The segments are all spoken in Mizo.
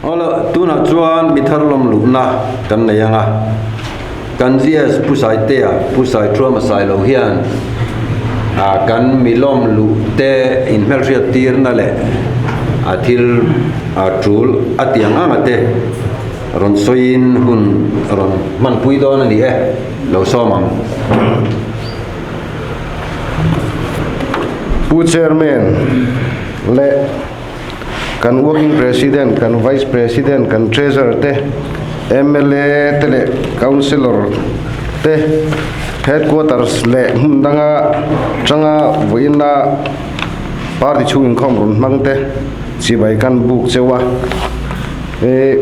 Awle, tunah chuan mi thar lawm luhna kan nei ang a, kan GS Pu Saitea, Pu Saithuama Sailo hian kan mi lawm luh te inhmelhriat tirna leh a thil tul a ti ang ang a te rawn sawiin hun rawn hmanpui dawn a ni e, lo sawm ang. Pu Chairman leh kan Working President, kan Vice President, kan Treasurer te, mla te leh Councillor te Headquarters leh hmun danga tanga vawiina party chhung inkhawm rawn hmang te chibai kan buk cheu a. Ih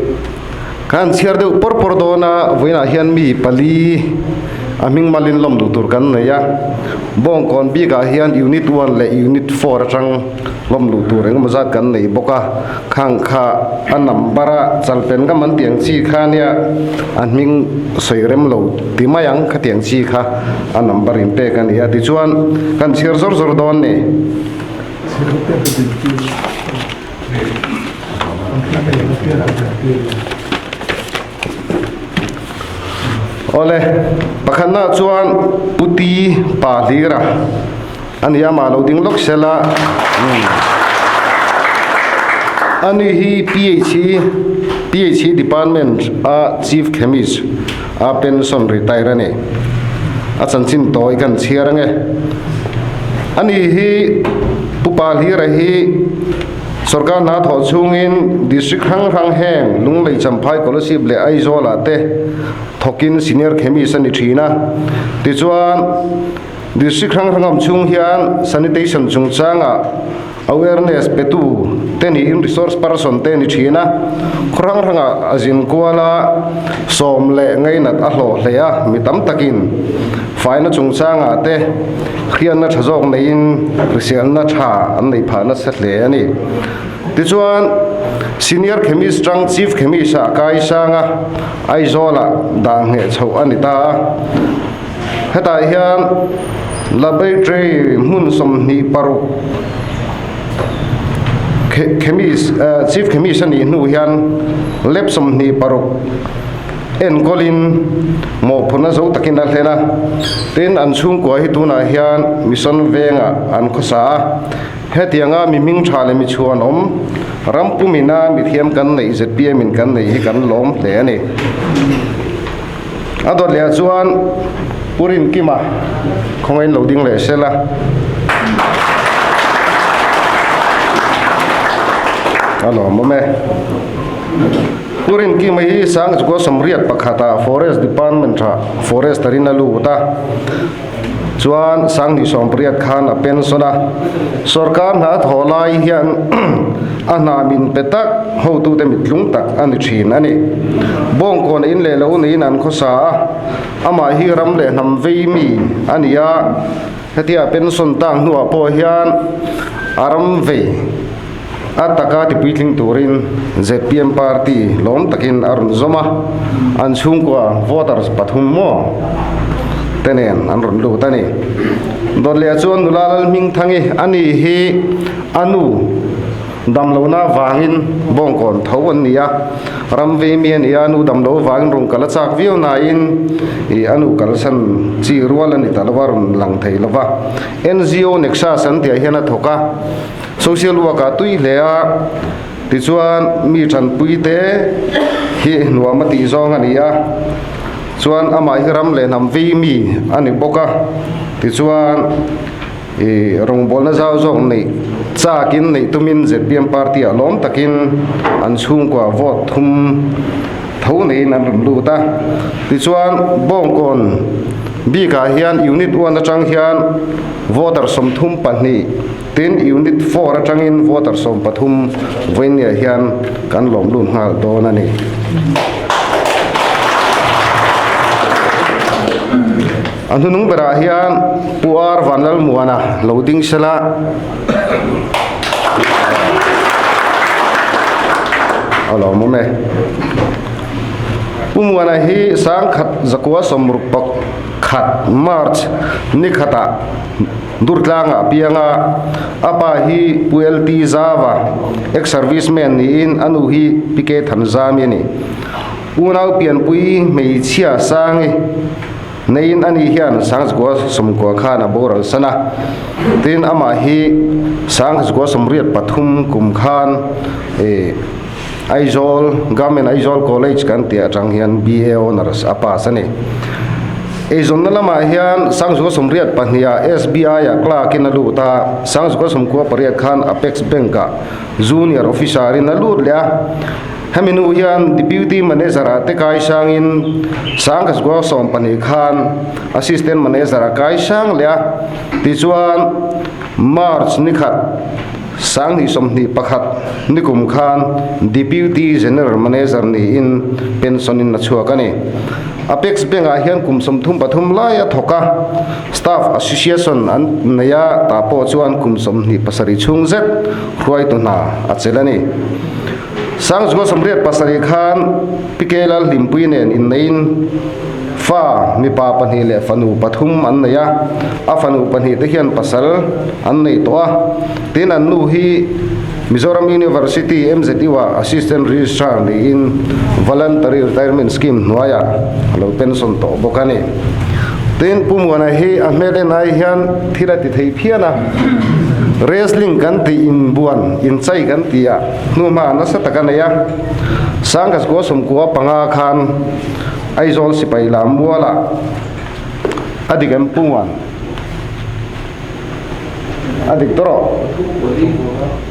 kan chhiar deuh pawr pawr dawn a, vawiinah hian mi pali a hming malin lawm duh tur kan nei a. Bawngkawn bikah hian Unit one leh Unit four atang Lawm luh tur engemaw zat kan nei bawk a, khang kha a number a chalpen ngam an tiang chi kha nia a hming sawi rem lo ti mai ang khatiang chi kha a number in pek a ni a tichuan kan chhiar zawr zawr dawn ni. Awle, pakhatna chuan Puti pa hlira a ni a, mah lo ding lawk sela. Ani hi PHE, PHE Department a Chief Chemist a pension retire a ni. A chanchin tawi kan chhiar ange. Ani hi Pu Pa Hlira hi Sorkar hna thawh chhungin District hrang hrang heng Lunglei Champhai Kolasib leh Aizawl ah te thawkin Senior Chemist a ni thin a. Tichuan District hrang hrang awm chhung hian Sanitation chungchanga awareness petu te niin Resource Person te a ni thin a. Khaw hrang hrangah a zin kual a, sawm leh ngainat a hlawh hle a, mi tam takin faina chungchangah te Hriatna tha zawk neiin hriselna tha an neih phah nasa hle a ni. Tichuan, Senior Chemist tang Chief Chemist ah kai sang a, Aizawl ah dah ngheh chhoh a ni ta a. Hetah hian Laboratory hmun 26 Chemist, Chief Chemist a nih hnu hian Lab 26, Enkawlin mawhphurhna zo takin a hlen a, tin an chhungkua hi tunah hian Mission Vengah an khawsa a. Hetianga mi hming tha leh mi chhuan awm ram pumina mithiam kan neih zpm in kan neih hi kan lawm hle a ni. A dawt leh ah chuan Pu Rinkima khawngain lo ding leh sela. A lawmawm e. Pu Rinkima hi Sangchukua sawmriat pakhata Forest Department ah Forester in a lut a, chuan Sangni sawmriat khan a pension a. Sorkar hna a thawh lai hian a hna min pe tak hotute mittlung tak a ni thin a ni. Bawngkawn in leh lo niin an khawsa a, amah hi ram leh hnam vei mi a ni a, hetia pension tak hnuah pawh hian a ram vei. A taka tipuitling turin zpm party lawm takin a rawn zawm a, an chhungkua voters pathum maw te nen an rawn lut a ni. Dawtleah chuan nula Lalhmingthangi a ni hi a nu damlohna vangin bawngkawn tho an ni a, ram veimi a ni a, a nu damloh vangin rawn kal a chak viau nain ih a nu kalsan chi rual a ni ta lova rawn lang thei lova. NGO Nexus an tihah hian a thawk a. Social work ah tui hle a, tichuan mi tanpui te hi nuam a tih zawng a ni a, chuan amah hi ram leh hnam vei mi a ni bawk a, tichuan ih rawngbawlna zau zawk neih chakin neih tumin zpm party ah lawm takin an chhungkua vote thum tho neiin an rawn lut a, tichuan Bawngkawn bikah hian unit one atang hian voter 32. Tin, Unit four atangin voter 13 vawinia hian kan lawm lut nghal dawn a ni. A hnunung berah hian Pu R Vanlalmuana lo ding sela a lawmawm e. Pu Muana hi 1165. Khat March ni khatah Durtlangah a piang a, a pa hi Pu LT Zava, ex-serviceman niin a nu hi Pi K Thanzami a ni. Unau pianpui hmeichhia Sangi neiin ani hian Sangzgua sawmkua khan a boral san a, tin amah hi Sangzgua 83 kum khan Aizawl, Government Aizawl College kan tih atang hian BA Honours a pass a ni. Eizawnna lamah hian Sangzua 82 ah SBI ah clerk in a lut a, Sangzua 98 khan Apex Bank ah Junior Officer in a lut leh a. Hemi hnu hian Deputy Manager ah te kai sangin Sangzua 12 khan Assistant Manager a kai sang leh a. Tichuan March ni khat. 2021 nikum khan Deputy General Manager niin pension in a chhuak a ni. Apex Bank ah hian kum 33 lai a thawk a, Staff Association an nei a, tah pawh chuan kum 27 chhung zet hruaitu hna a chelh a ni. 1987 khan Pi K Lalhlimpui nen inneiin fa mipa pahnih leh fanu pathum an nei a, a fanu pahnih te hian pasal an nei tawh a, tin an nu hi Mizoram University MZU ah Assistant Registrar niin Voluntary Retirement Scheme hnuaiah a lo pension tawh bawk a ni. Tin Pu Muana hi a hmel en ai hian thil a ti thei phian a, wrestling kan tih inbuan inchai kan tih ah hnuhma nasa tak a nei a, Sangkasgua 95 khan Aizawl sipai lam mualah a dik em Pu Muan? A dik tawh rawh.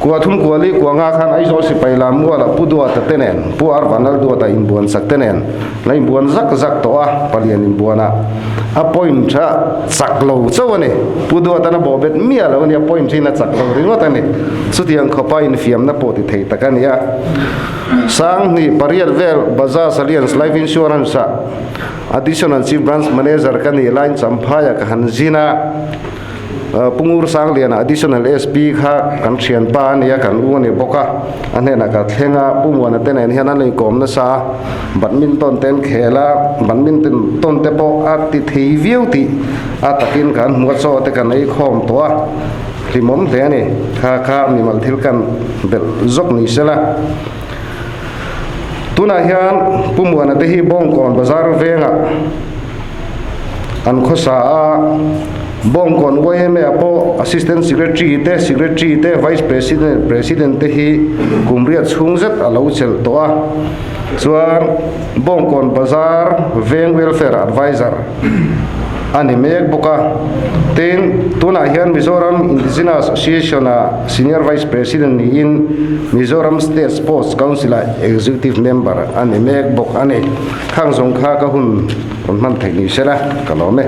Kua thum kua li kua nga khan Aizawl sipai lam mualah Pu Duata te nen, Pu Arvanal Duata inbuan sak te nen la inbuan zak zak tawh a, palian inbuan ah a point a chak lo chauh a ni. Pu Duatan a bawh bet miah lo a ni, a point hi in a chak lo ringawt a ni. Chutiang khawpa infiamna pawh ti thei tak a ni a. 2008 vel Bajaj Allianz Life Insurance ah Additional Chief Branch Manager ka nih laiin Champhaiah ka han zin a, Pu Ngur Sangliana Additional SP kha kan thianpa a ni a, kan u a ni bawk a, a hnenah ka thleng a, Pu Muana te nen hian an inkawm nasa a, badminton te an khel a, badminton te pawh a ti thei viau tih a takin kan hmu a, chaw te kan ei khawm tawh a. Hlimawm hle a ni. Kha kha mimal thil kan belh zawk ni sela. Tunah hian Pu Muana te hi Bawngkawn Bazar vengah an khawsa a, Bawngkawn YMA ah pawh Assistant Secretary te, Secretary te, Vice President, President te hi kum riat chhung zet a lo chelh tawh a. Chuan Bawngkawn Bazar veng Welfare Advisor a ni mek bawk a. Tin, tunah hian Mizoram Indigenous Association-a Senior Vice President niin Mizoram State Sports Council-a Executive Member a ni mek bawk a ni. Khang zawng kha ka hun rawn hman theih ni sela ka lawm e.